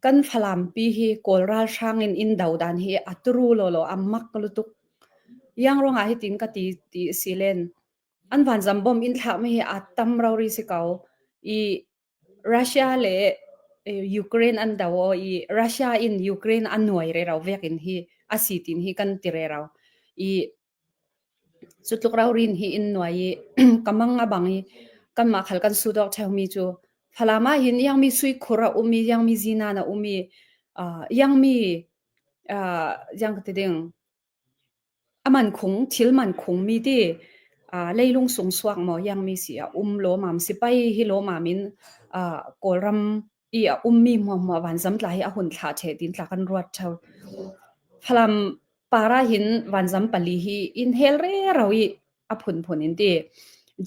Kan Falampi hi Kawl ralhrang in in do dan hi a turu lawlaw a mak lutuk. Iang ruangah hitin ka ti ti si len. An vanzam bom in thlakmi hi a tam rori si ko. I Russia le Ukraine an do aw i Russia in Ukraine a nuai rero vek in hi a si tin hi kan ti rero. I Cutluk rorin hi inn nuai i ka mang a bang i kanmah khal kan sut awk ṭheomi cu Falam ah hin iangmi suikhur a um i iangmi zinan a um i iangmi iang ka ti ding a man khung thil man khungmi ti leilung sungsuak maw iangmi si a um lawmam sipai hi lawmam in Kawlram i a ummi hmuahhmuah vanzam tla hi a hun thlah ṭheh tin tla kan ruat ṭheo. Falam par ahhin vanzam pali hi in hel rero i a phunphun in ti.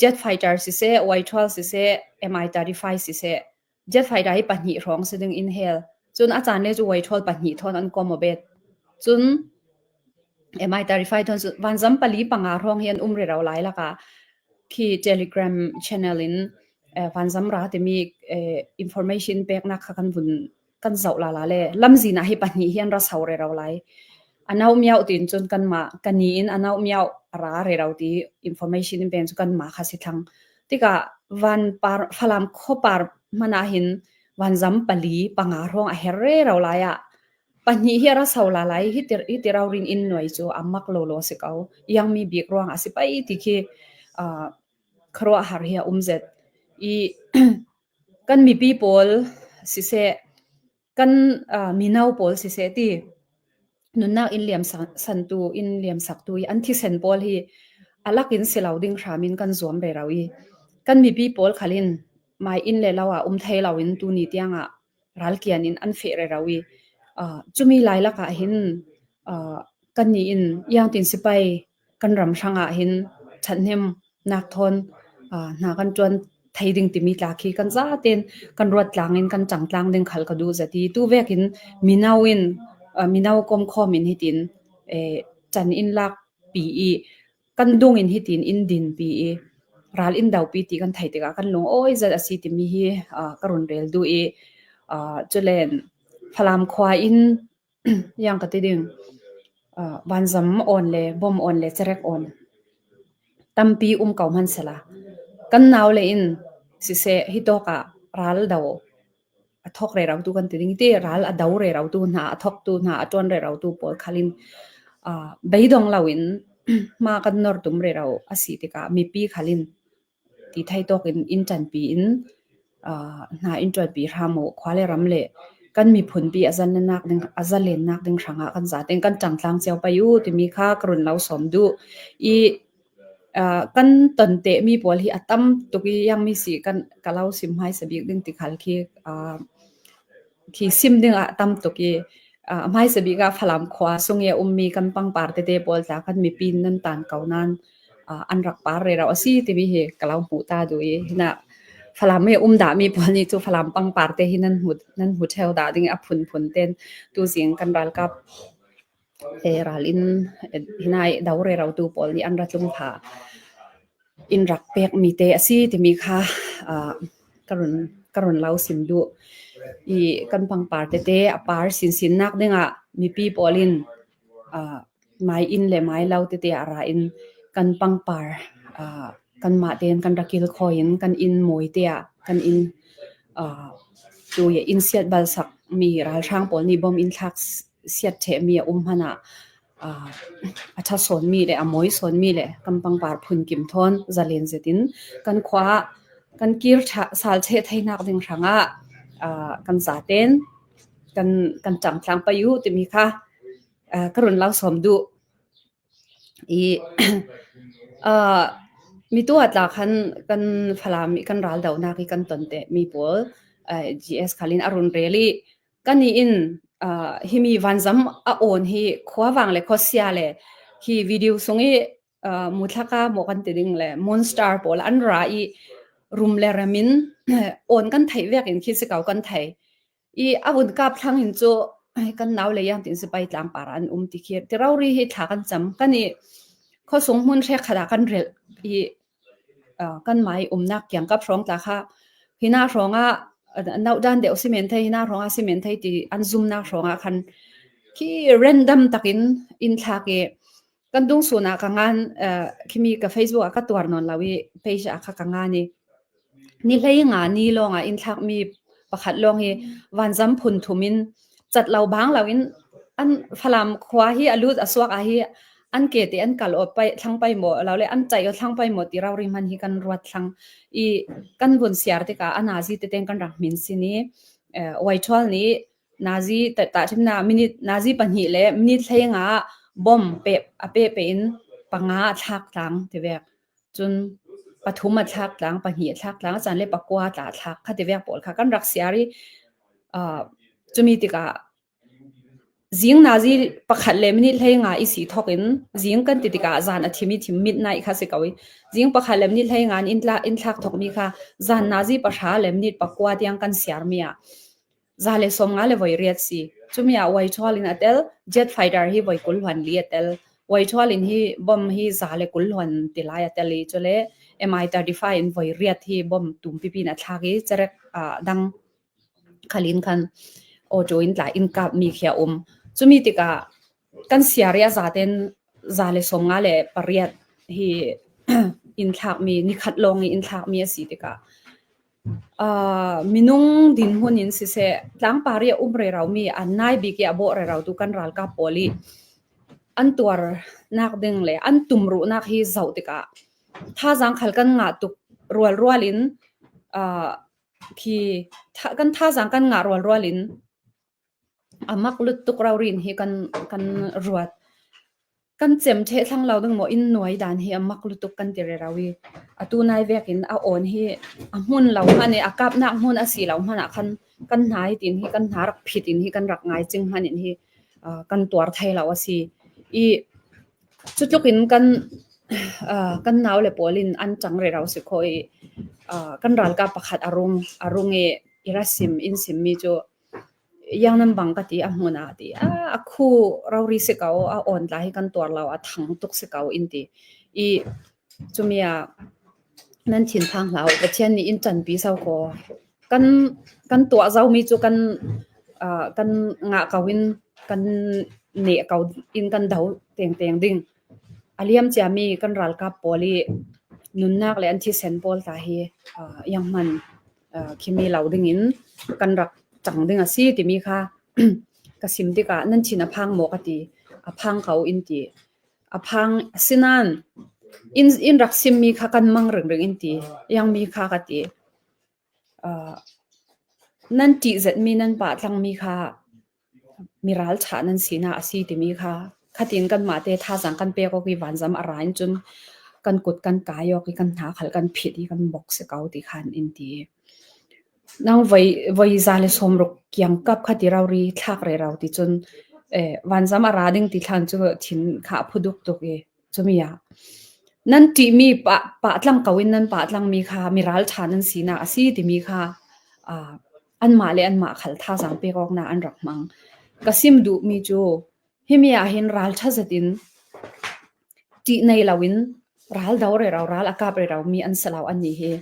Jet fighter siseh, Y-12 siseh, Mi-35 siseh, jet fighter hi pahnih hrawng si ding in hel. Cun a caan le cu Y-12 pahnih thawn an kom a bet. Cun Mi-35 thawn cu vanzam pali panga hrawng hi an um rero lai lakah khi Telegram channel in vanzam ra timi information peknak kha kan vun kan zoh la la le lamzin ah hi pahnih hi an ra so rero lai. Anau miau tin cun kanmah kani in anau miau ra rero ti information in pen cu kanmah kha si thlang. Tikah van par Falam khuapar hmanh ah hin vanzam pali panga hrawng a her rero lai ah pahnih hi a ra so la lai hi tir hi tiraurin in nuai cu a mak lawlaw si ko. Iangmi bik ruang a si pai ti khi khuaruahhar hi a um zet. I kan mipi pawl siseh, kan mino pawl siseh ti nunnak in liam santu in liam saktu i an thisen pawl hi alak in si lo ding hram in kan zuam rero i kan mipi pawl khal in mai inn le lo ah um thei lo in tuni tiang ah ralkian in an feh rero i cumi lai lak ah hin kannih in iangtin sipai kan ram hrang ah hin ṭhathnem nak thawn hna kan ṭuan thei ding timi tla khi kan zaten kan ruat tlang in kan cang tlang ding khal ka duh zati tu vek in mino in mino kom khom in hitin chan in lak pi i kan dung in hitin in din pi i ral in do pi ti kan thei tikah kan lung oi zat asi timi hi ka run rel du i chulen Falam khua in Iang ka ti ding. Vanzam awn le bom awn le cerek awn tampi um ko hmanhsehla kan naule in siseh hi tawk ah ral do a thawk rero tu kan ti ding ti ral a do rero tu hna a thawktu hna a ṭuan rero tu pawl khal in beidong loin hma kan nor tum rero a si tikah mipi khal in Ti thei tawk in inn ṭanpi in hna in ṭuanpi hram u. Khua le ram le kan miphunpi a zalennak ding, a zalennak ding hrangah kan zaten kan ṭangtlang cio pei u timi kha ka run lo sawm duh. I kan ton tehmi pawl hi a tam tuk i iangmi si kan ka lo sim hmaisa bik ding ti khal khi Khi sim dingah tam tuk i hmaisa bik ah Falam khua sung i a ummi kan pangpar tete pawl tla kan mipi nan tan ko nain an rak par rero a si timi hi ka lo hmuh ta duh i hinah Falam i um dahmi pawl nih cu Falam pangpar te hi nan hmu nan hmu ṭheo dah ding a phunphun ten tuzing kan ralkap he ral in hinai do rero tu pawl nih an ra tlung pha. Inn rak pekmi te a si timi kha ka run ka run lo sim duh. I kan pangpar tete a par sinsin nak dingah mipi pawl in mai inn le mai lo tete ah ra in kan pangpar kanmah tein kan rak kilkhawi in kan inn mawi te ah kan inn tu inn siat bal sakmi ralhrang pawl nih bom in thlak siat ṭhehmi a um hmanh ah a ṭha sawnmi le a mawi sawnmi le kan pangpar phunkim thawn zalen zet in kan khua ah kan kir sal cheh theinak ding hrangah kan zaten kan kan ṭangtlang pei u timi kha ka run lo sawm duh. I mi tu ah tla khan kan Falam i kan raldohnak i kan ton te mi pawl GS khal in a run rel i Kannih in himi vanzam a awn hi khuavang le khuasia le hi video sung i muthlaka maw kan ti ding le monster pawl an ra i rum le rem in awn kan theih vek in khi si ko kan thei. I a vun kap thlang in cu kan nau le yang tin sipai tlangpar an um ti khi tirori hi thla kan cam kan i khuasung hmun hrek khat ah kan relh i kanmah i umnak kiangkap hrawng tla kha hina hrawng ah Nauh-dan deuh si men thei, na hrawng ah si men thei ti an zumnak hrawng ah khan khi random takin in thlak i kan dungsun ah ka ngan khimi ka Facebook ah ka tuar nawn lo i page ah kha ka ngan i ni hlei nga ni lawng ah in thlakmi pakhat lawng hi vanzam phun thum in cat lo bang lo in an Falam khua hi a lut a suak ah hi an ke te an kal aw pai thlang pai maw lo le an chai aw thlang pai maw ti rau ri man hi kan ruat thlang i kan vun siar tikah a nazi tete kan rak min sin i Waithual nih nazi ta thimna minute nazi pahnih le minute hlei nga bom pe a pe pe in panga a thlak tlang ti vek cun pathum a thlak tlang pahnih a thlak tlang chan le pakua tla thlak kha ti vek pawl kha kan rak siar i chumi tikah Zing nazi pakhat le minute 15 i si thawk in zing kan ti tikah zan a thim i thim midnight kha si ko i zing pakhat le minute 15 in in thlak thawkmi kha zan nazi pahra le minute pakua tiang kan siarmi ah 158 si. Cumi ah Waithual in a tel, jet fighter hi voi 20 hluan li a tel. Waithual in hi bomb hi 120 hluan ti lai a tel i cule Mi-35 in voi riat hi bomb tum pipi in a thlak i cerek dang Khalin khan auto in tla in kap mi khi a um. Cumi tikah kan siari a zaten 158 hi in thlakmi nikhat lawng i in thlakmi a si tikah minung dinhmun in siseh tlangpar i a um rero mi an nai bik i a bawh rero tu kan ralkap pawl i an tuarnak ding le an tumruhnak hi zoh tikah thazaang khal kan ngah tuk rualrual in Khi kan thazaang kan ngah rualrual in a mak lut tuk rorin hi kan ruat. Kan cem ṭheh thlang lo ding maw inn nuai dan hi a mak lutuk kan ti rero i atu nai vek in a awn hi a hmun lo hmanh i a kapnak hmun a si lo hmanh ah khan kan hna hi tin hi kan hna rak phit in hi kan rak ngai cing hmanh in hi kan tuar thai lo a si. I Cutluk in kan naule pawl in an ṭang rero si khawh i kan ralkap pakhat a rung i i ra sim in simmi cu iang bang ka ti a hmun ah a ti. A khu rori si ko, a awn tla hi kan tuar lo, a thang tuk si ko in ti. I cumi ah nan thinphang hlah u, Pathian nih in ṭanpi sau kaw. Kan tuah zomi cu kan ngah ko in kan neh ko in kan do tengteng ding. A liam ciami kan ralkap pawl i nunnak le an thisen pawl tla hi iang hman khimi lo ding in kan rak cang ding a si timi kha ka sim tikah nan thin a phang maw ka ti. A phang ko in ti. A phang asinain inn rak simmi kha kan mang ringring in ti. Iangmi kha ka ti. Nan ṭihzetmi nan pah tlangmi kha mi ralchah nan sinak a si timi kha khatin kanmah te thazaang kan pek awk i vanzam a ra in cun kan kut kan kai awk i kan hna khal kan phit i kan bok si ko ti khan in ti. Nang voi 160 kiangkap kha ti rori thlak rero ti cun vanzam a ra ding ti thlan cu thin kha a phuduk tuk i cumi ah nan ṭihmi pah tlang ko in nan pah tlangmi kha mi ralṭha nan sinak a si timi kha anmah le anmah khal thazaang pek awknak an rak hmang. Ka sim duhmi cu himi ah hin ralṭha zet in ṭih nei loin ral do rero ral a kap rero mi an si lo an nih hi.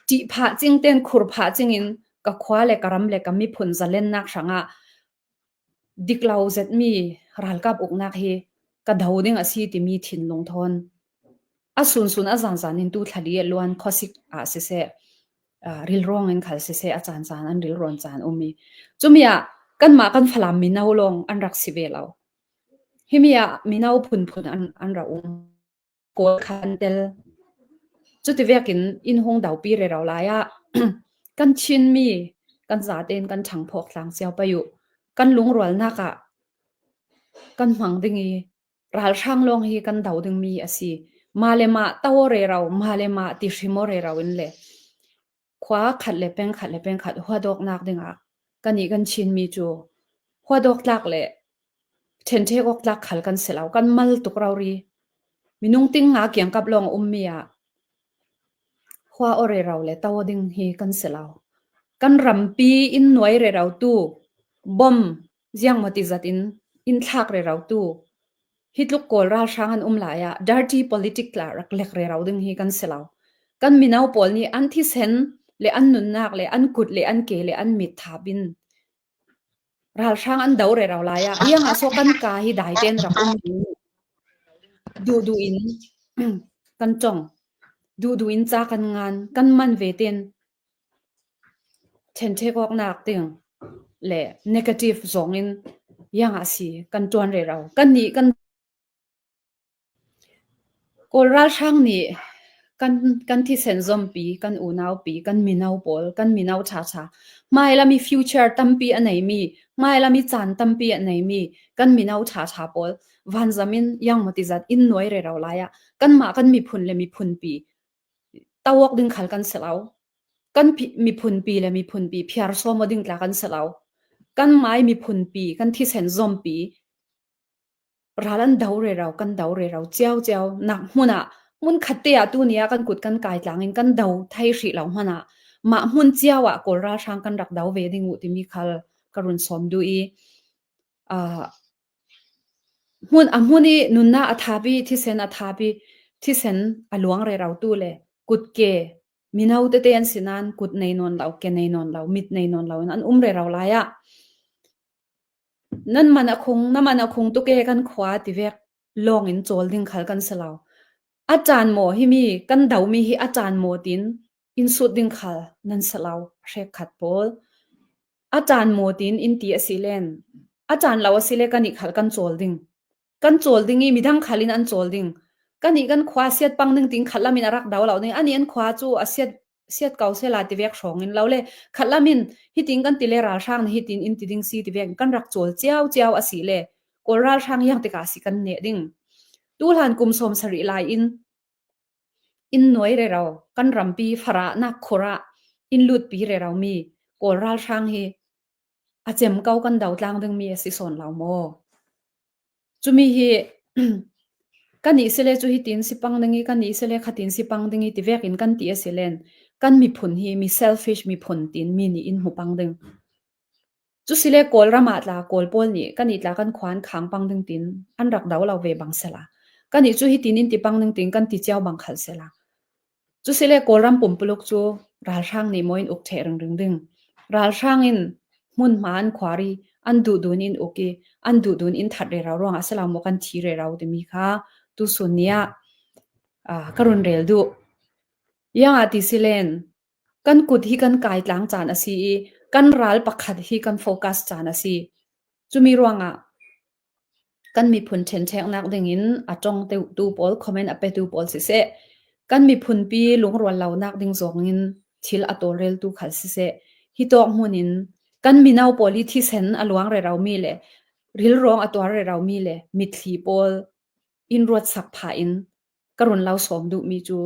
Ṭihphah cing ten khurphah cing in ka khua le ka ram le ka miphun zalennak hrangah diklo zetmi ralkap uknak hi ka do ding a si timi thinlung thawn. A sunsun a zanzan in tu thlali a luan khuasik ah siseh rilruang in khal siseh a caan caan an rilruan caan um i cumi ah kanmah kan Falam mino lawng an rak si ve lo. Himi ah mino phunphun an ra um. Kawl kha an tel. Cuti vekin inn hung dopi rero lai ah kan Chinmi kan zatein kan ṭhangphawk tlang cio pei u. Kan lungrualnak ah kan hmang ding i ralhrang lawng hi kan do dingmi a si. Mah le mah to rero, mah le mah ti hrim rero in le khua khat le peng khat le peng khat huadawknak dingah kannih kan Chinmi cu huadawk tlak le ṭhenṭhek awk tlak khal kan si lo. Kan mal tuk rori. Minung ting nga kiangkap lawng a ummi ah hua aw rero le to ding hi kan si lo. Kan rampi in nuai rero tu bom ziang maw ti zat in in thlak rero tu Hi tluk Kawl ralhrang an um lai ah dirty politic la rak lek rero ding hi kan si lo. Kan mino pawl nih an thisen le an nunnak le an kut le an ke le an mit thap in ralhrang an do rero lai ah iang ah so kan ka hi dai ten rak um duh duh in kan tong duh duh in ca kan ngan kan man ve ten ṭhenṭhek awknak ding le negative zong in iang ah si kan ṭuan rero kan nih kan Kawl ralhrang nih kan thisen zompi, kan unaupi, kan mino pawl, kan mino ṭhaṭha, hmailam i future tampi a neimi, hmailam i caan tampi a neimi kan mino ṭhaṭha pawl vanzam in iangmaw tizat inn nuai rero lai ah kanmah kan miphun le miphunpi to awk ding khal kan si lo. Kan miphunpi le miphunpi phiar sawm ding tla kan si lo. Kan mai miphunpi, kan thisen zompi Ral an do rero, kan do rero ciocio nak hmun ah hmunkhat te ah tuni ah kan kut kan kai tlang in kan do thai hrih lo hmanh ah mah hmun cio ah Kawl ralhrang kan rak do ve ding u timi khal ka run sawm duh i uh, hmun a hmun i nunnak a thapi thisen a thapi thisen a luang rero tu le kutke mino tete an si nain kut nei nawn lo ke nei nawn lo mit nei nawn lo in an um rero lai ah Nan man a khung, na man a khung tuk ee kan khua ti vek lawng in cawl ding khal kan si lo. A caan maw himi kan domi hi a caan maw tiin in sut ding khal nan si lo hrek khat pawl. A caan maw tiin in ti a si len. A caan lo a si le kan i khal kan cawl ding. Kan cawl ding i midang khal in an cawl ding. Kan i kan khua siat pang ding ting khat lam in a rak do lo ding. Ani an khua cu a siat siat ko sela ti vek hrawng in lo le khat lam in hitin kan ti le ralhrang nih hitin in ti ding si ti vek kan rak cawl ciao ciao a si le kawl ralhrang yang tikah si kan ne ding tu hlan kum som sarih lai in in nuai re ro kan rampi fara nak khura in lut pi re ro mi kawl ralhrang hi a cem ko kan do tlang ding mi a si sawn lo maw Cumi hi kan nih sile cu hitin si pang ding i kan nih sile khatin si pang ding i ti vek in kan ti a si len. Kan miphun hi mi selfish miphun tiin mi nih in hmu pang ding. Cu sile Kawlram ah tla Kawl pawl nih kan nih tla kan khua an khang pang ding tiin an rak do lo ve bang sela. Kan nih cu hitin in ti pang ding tiin kan ti cio bang khal sela. Cusile Kawlram pumpuluk cu ralhrang nih maw in uk ṭheh ringring ding. Ralhrang in hmunhma an khuar i an duhdun in uk i an duhdun in that rero ruangah si lo maw kan thi rero timi kha tusun ni ah ka run rel duh. Iang ah ti silen kan kut hi kan kai tlang caan a si i kan ral pakhat hi kan focus caan a si. Cumi ruangah Kan miphun ṭhenṭheknak dingin a tongtu pawl, comment a petu pawl siseh, kan miphunpi lungrual lonak ding zongin thil a tawlreltu khal siseh, hi tawk hmun in kan mino pawl hi thisen a luang reromi le rilruang a tuar reromi le mitthli pawl in ruat sak phah in ka run lo sawm duhmi cu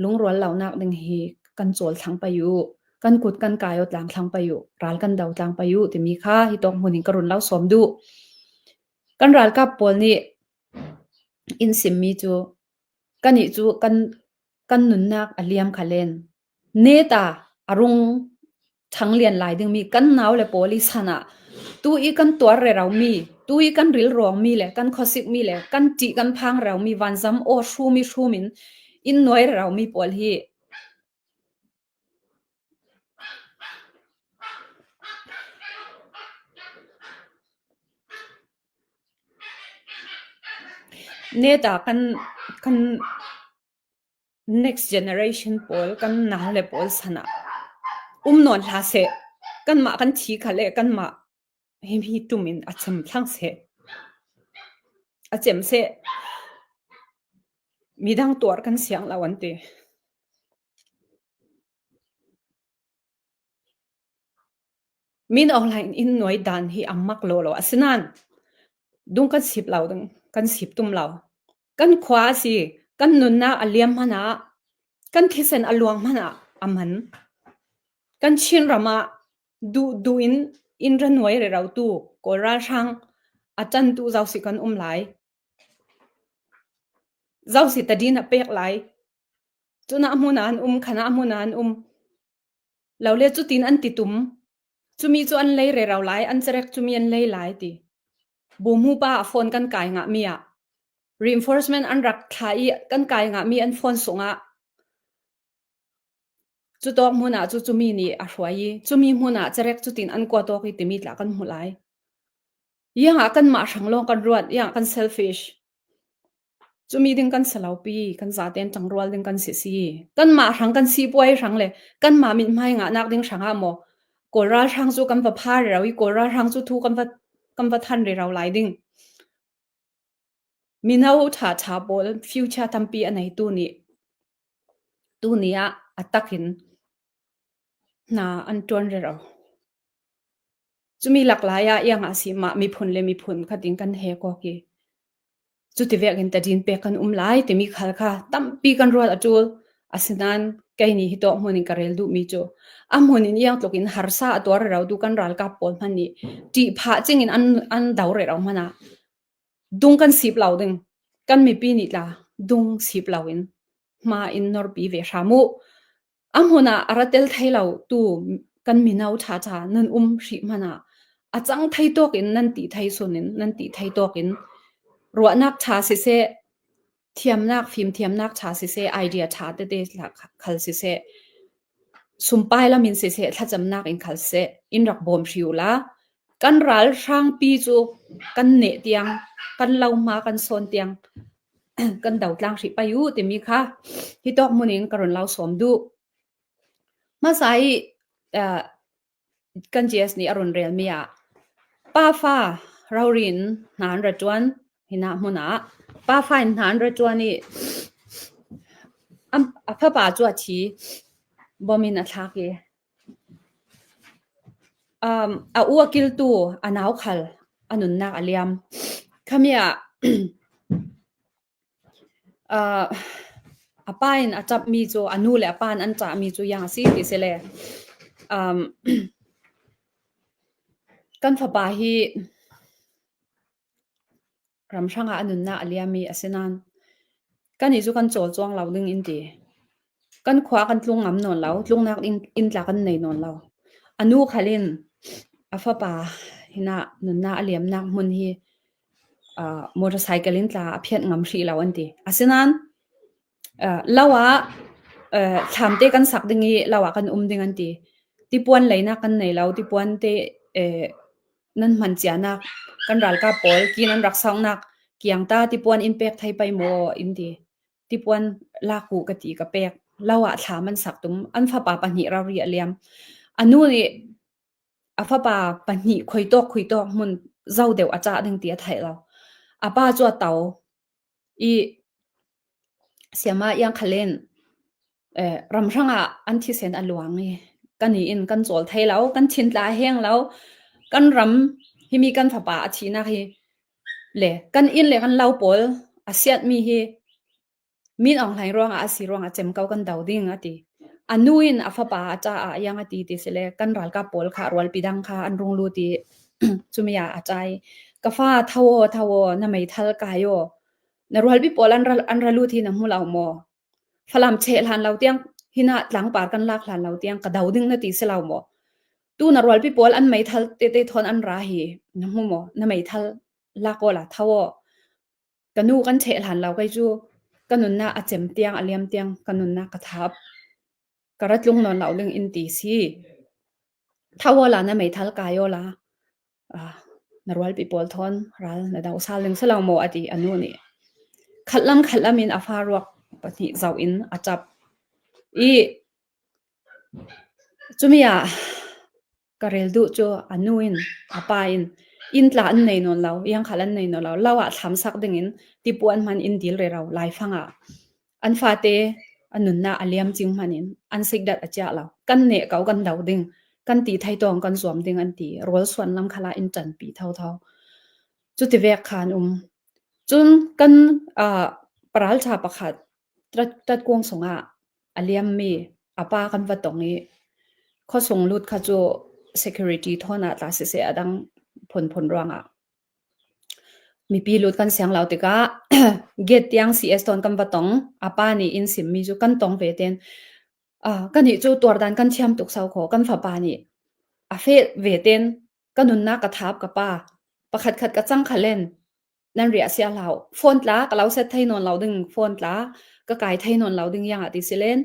lungrual lonak ding hi kan cawl thlang pai u, kan kut kan kai o tlang thlang pai u, ral kan do tlang pai u timi kha hi tawk hmun in ka run lo sawm duh. Kan ralkap pawl nih in simmi cu kanih cu kan kan nunnak a liam kha len. Neta a rung ṭhang lian lai dingmi kan nau le pawl i san ah tu i kan tuar rero mi, tu i kan ril ruang mi le kan khuasik mi le kan ṭih kan phang rero mi vanzam aw hrum i hrum in in nuai rero mi pawl hi Neta kan kan Next generation pawl kan nau le pawl san ah um nawn hlah seh. Kanmah kan thi kha le kanmah hihi tum in a chem thlang seh. A cem seh. Midang tuar kan siang lo an ti. Min Aung Hlaing in nuai dan hi a mak lawlaw. Asinain dung kan sip lo ding, kan sip tum lo. Kan khua a si, kan nunnak a liam hmanh ah, kan thisen a luang hmanh ah a man. Kan Chinram ah duh duh in inn ra nuai rero tu Kawl ralhrang a ṭantu zosi kan um lai. Zosi tadin a pek lai. Cunah hmun ah an um, khanah hmun ah an um. Lo le cutin an ti tum. Cumi cu an lei rero lai, an carek cumi an lei lai ti. Bumu pa a phone kan kai ngahmi ah reinforcement an rak thla i kan kai ngahmi an phone sungah. Cu tawk hmun ah cu cumi nih a hruai i cumi hmun ah cerek cutin an kuat awk i timi tla kan hmuh lai. Iang ah kanmah hrang lawng kan ruat, iang ah kan selfish. Cumi ding kan si lo pi, kan zaten ṭangrual ding kan si si. Kanmah hrang kan sipuai hrang le kanmah mithmai ngahnak ding hrang ah maw Kawl ralhrang cu kan va pha rero i Kawl ralhrang cu thu kan va than rero lai ding. Mino ṭhaṭha pawl future tampi a neitu nih tuni ah a tak in hna an ṭuan rero. Cumi laklai ah iang ah si mah miphun le miphun khat in kan he kawk i cuti vek in tadin pek kan um lai timi khal kha tampi kan ruat a ṭul. Asinain kei nih hi tawk hmun in ka rel duhmi cu a hmun in iang tluk in harsa a tuar rero tu kan ralkap pawl hmanh nih ṭihphah cing in an do rero hmanh ah dung kan sip lo ding. Kan mipi nih tla dung sip lo in hma in norpi ve hram u. A hmun ah a ra tel thai lo tu kan mino ṭhaṭha nan um hrih hmanh ah a cang thei tawk in nan ti thei sun in nan ti thei tawk in ruahnak ṭha siseh, thiamnak fimthiamnak ṭha siseh, idea ṭha tete khal siseh, sumpai lam in siseh, thlacamnak in khal siseh, in rak bawm hri u la. Kan ralhrangpi cu kan neh tiang, kan lohma kan sawn tiang kan dotlang hrih pai u timi kha hi tawk hmun in ka run lau sawm duh. Hmasa i kan GS nih a run relmi ah pafa rorin hna an ra ṭuan hina hmun ah pafa in hna an ra ṭuan i a fapa cu a thi bom in a thlak i A u a kiltu a nau khal a nunnak a liam. Khami ah a pa in a ṭapmi cu a nu le a pa in an ṭahmi cu iang a si ti si le kan fapa hi Ramhrang ah a nunnak a liam i asinain kannih cu kan cawlcuang lo ding in ti. Kan khua kan tlung ngam nawn lo, tlungnak inn tla kan nei nawn lo. A nu khal in a fapa hinah nunnak a liamnak hmun hi motorcycle in tla a phianh ngam hrih lo an ti. Asinain lo ah thlam te kan sak ding i lo ah kan um ding an ti. Tipuan leinak kan nei lo, tipuan te nan hman cianak kan ralkap pawl ki nan rak sawngnak kiang ta tipuan in pek thai pai maw in ti. Tipuan lak u ka ti ka pek. Lo ah thlam an sak tum an fapa pahnih rari a liam. A nu nih a fapa pahnih khoi tawk khui tawk hmun zo deuh a cah ding ti a theih lo. A pa cu a to i siama iang khalen ramhrang ah an thisen a luang i kan i in kan cawl thai lo, kan thin tla heng lo, kan ram himi kan fapa a thihnak hi le kan inn le kan lo pawl a siatmi hi Min Aung Hlaing ruangah a si ruangah cem ko kan do ding a ti. A nu in a fapa a caah iang a ti ti si le kan ralkap pawl kha rualpi dang kha an rung lut i cumi ah a cai. Ka fa tho aw tho aw na meithal kai aw. Na rualpi pawl an ra lut hi na hmu lo maw? Falam cheh hlan lo tiang hinah tlangpar kan lak hlan lo tiang ka do ding na ti si lo maw? Tu na rualpi pawl an meithal tete thawn an ra hi na hmu maw? Na meithal lak aw la tho aw. Ka nu kan cheh hlan lo kei cu ka nunnak a cem tiang a liam tiang ka nunnak ka thap. Ka ra tlung nawn lo ding in ti si. Tho aw la na meithal kai aw la. Na rualpi pawl thawn ral na do sal ding si lo maw a ti a nu nih. Khatlam khatlam in a fa ruak pahnih zoh in a ṭap. I cumi ah Ka rel duh cu a nu in a pa in inn tla an nei nawn lo, iangkhal an nei nawn lo. Lo ah thlam sak ding in tipuan hman in dil rero laifang ah an fate a nunnak a liam cing hman in an sikdat a chia lo. Kan neh ko kan do ding, kan ti thei tawng kan zuam ding an ti. Rawl suan lam khala in ṭanpi thotho. Cuti vek kha an um. Cun kan paralṭha pakhat Tatkuang sungah a liammi a pa kan va tong i khuasung lut kha cu security thawn ah tla siseh a dang phunphun ruangah mipi lut kan siang lo tikah gate tiang CS tawn kan va tong. A pa nih inn simmi cu kan tong ve ten. Kannih cu tuardan kan thiam tuk sau kho. Kan fapa nih a feh ve ten ka nunnak ka thap ka pa pakhatkhat ka cang khalen nan riah sia hlah. Phone tla ka lo set thei nawn lo ding phone tla ka kai thei nawn lo ding yang ah ti si len.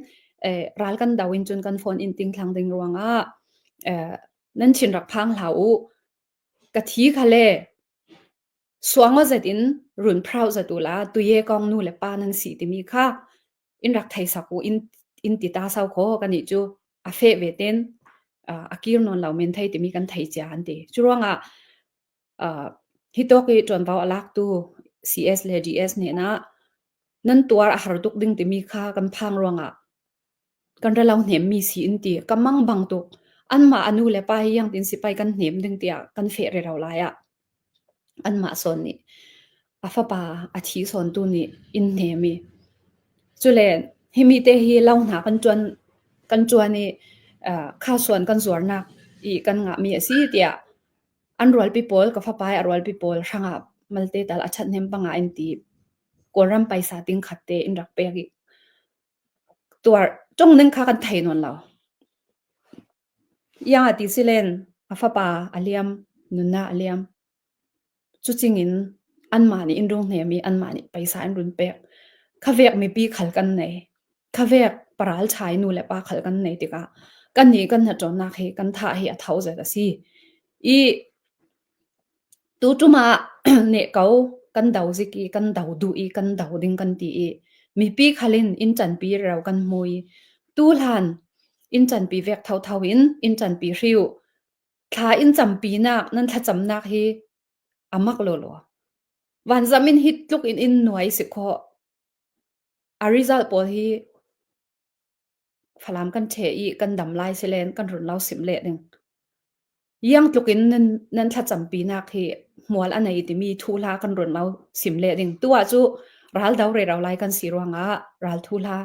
Ral kan do in cun kan phone in ting thlang ding ruangah nan thin rak phang hlah u. Ka thi kha le suangaw zet in run phrau zat u la tuye kong nu le pa nan si timi kha in rak thei sak u in in ti ta sau kho kan nih cu a feh ve ten a kir nawn lo men thei timi kan thei cia an ti. Cu ruangah hi tawk i ṭuanvo a laktu CS le DS nih na nan tuar a har tuk ding timi kha kan phang ruangah kan ra lo hnemmi si in ti ka mang bang tuk anmah a nu le pa hi yang tin sipai kan hnem ding tiah kan feh re ro lai ah anmah sawn nih a fapa a thi sawn tu nih in hnem i cule himi te hi lo hna kan ṭuan kan ṭuan i kha suan kan zuarnak i kan ngahmi a si tiah An rualpi pawl ka fapa i a rualpi pawl hrangah malte tal a ṭhathnem panga in ti Kawlram paisa ting khat te in rak pek i tuar ṭong ning kha kan thei nawn lo. Iang a ti silen a fapa a liam, nunnak a liam. Cucing in anmah nih in rung hnem i anmah nih paisa in run pek. Khavek mipi khal kan nei. Khavek paral ṭha i nu le pa khal kan nei tikah kannih kan hnaṭuannak hi kan thah hi a tho zet a si. I tuṭum ah neh ko kan do zik i kan do duh i kan do ding kan ti i mipi khal in inn ṭanpi rero kan hmu i tuhlan inn ṭanpi vek thotho in inn ṭanpi hriu thla in campinak nan thlacamnak hi a mak lawlaw. Vanzam in hi tluk in in nuai si khawh. A result pawl hi Falam kan ṭheh i kan dam lai silen kan run lo sim leh ding. Iang tluk in nan, nan thlacampinak hi hmual a nei timi thu hla kan run lo sim leh ding. Tu ah cu ral do re ro lai kan si ruangah ral thu hla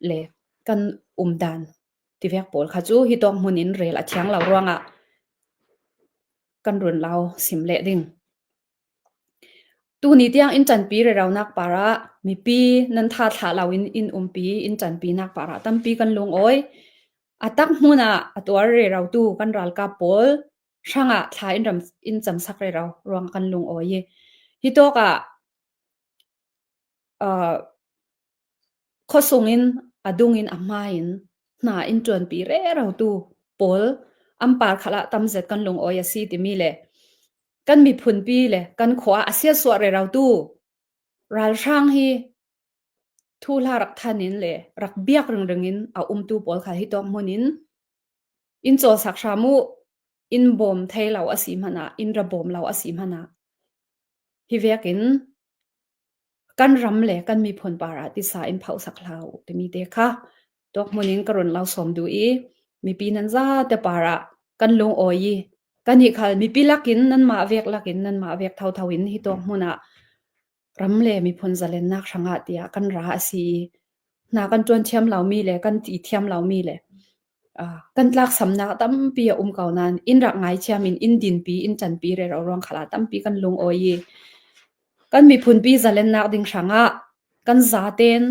le kan umdan tivek pawl kha cu hi tawk hmun in rel a thiang lo ruangah kan run lo sim leh ding. Tuni tiang inn ṭanpi reraunak par ah mipi nan tha thlah loin inn umpi inn ṭanpinak par ah tampi kan lungawi. A tak hmun ah a tuar rerotu kan ralkap pawl hrangah thla in ram in camsak rero ruang kan lungawi i hi tawk ah Khuasung in a dung in a hmai in hna in ṭuanpi rerotu pawl an par khal ah tamzet kan lungawi a si timi le kan miphunpi le kan khua a siasuah rerotu ralhrang hi thuhla rak than in le rak biak ringring in a umtu pawl kha hi tawk hmun in in cawlsak hram u in bawm thei lo a si hmanh ah in ra bawm lo a si hmanh ah hi vek in Kan ram le kan miphun par ah tisa in phohsak hlah u timi te kha tuakhmun in ka run lo sawm duh i mipi nan zate par ah kan lungawi i kan hi khal mipi lakin nanmah vek lakin nanmah vek thotho in hi tuakhmun ah ram le miphun zalennak hrangah tiah kan ra a si i hna kan ṭuan thiam lomi le kan ti thiam lomi le kan tlaksamnak tampi a um ko nain inn rak ngaithiam in inn dinpi inn ṭanpi rero ruang khal ah tampi kan lungawi i kan miphunpi zalennak ding hrangah kan zaten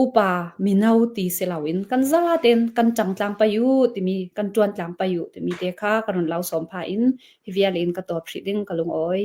upa mino ti si loin kan zaten kan ṭang tlang pai u timi kan ṭuan tlang pai u timi te kha ka run lo sawm pha in hi vial in ka tawp hrih ding ka lungawi.